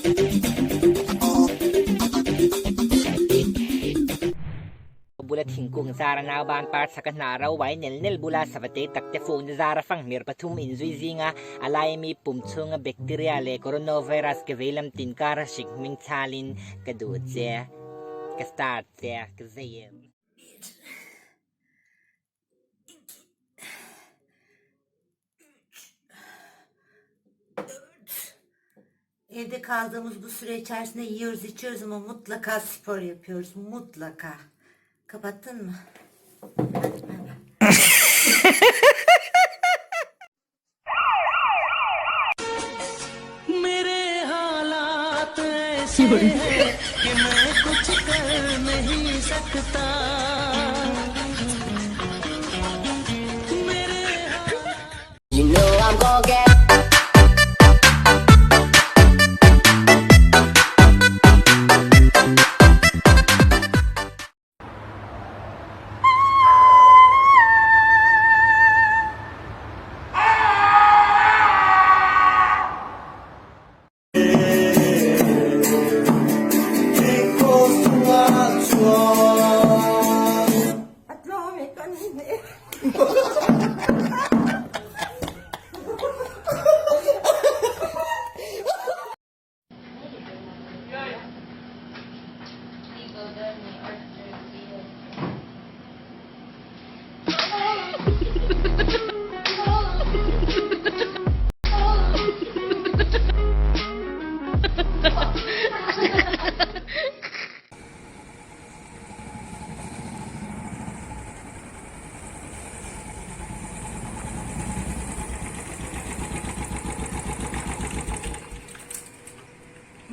Bula thingkung zara nauban par chhaka hnah ro uai nel nel bula savate takte fukna zara fanghmir pathum inzui zinga a laimi pum chhunga bacteria leh coronavirus ke veilam tin kara hrik hming chhalin ka duh che, ka star che, ka zei em. Evde kaldığımız bu süre içerisinde yiyoruz içiyoruz ama mutlaka spor yapıyoruz. Mutlaka. Kapattın mı? Hadi bay bay.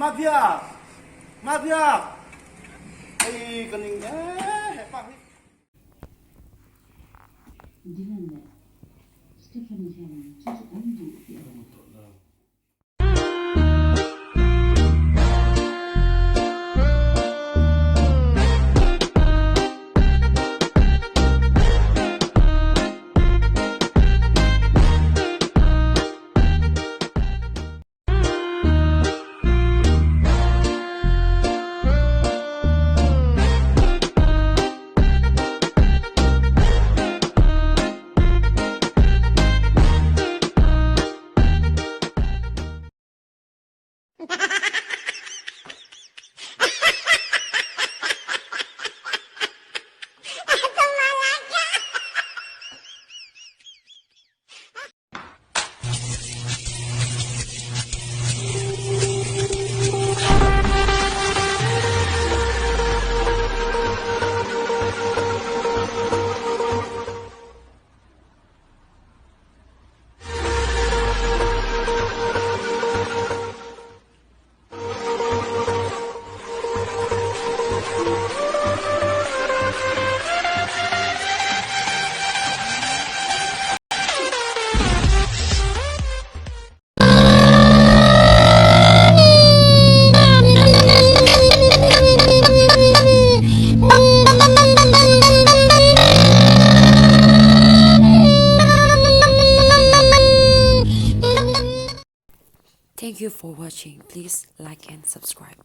Mafia! Mafia! Hei ka ning e hepa hi. Dylan leh Stephanie hian chu chu an duh tih a rawn tawh lo. Thank you for watching. Please like and subscribe.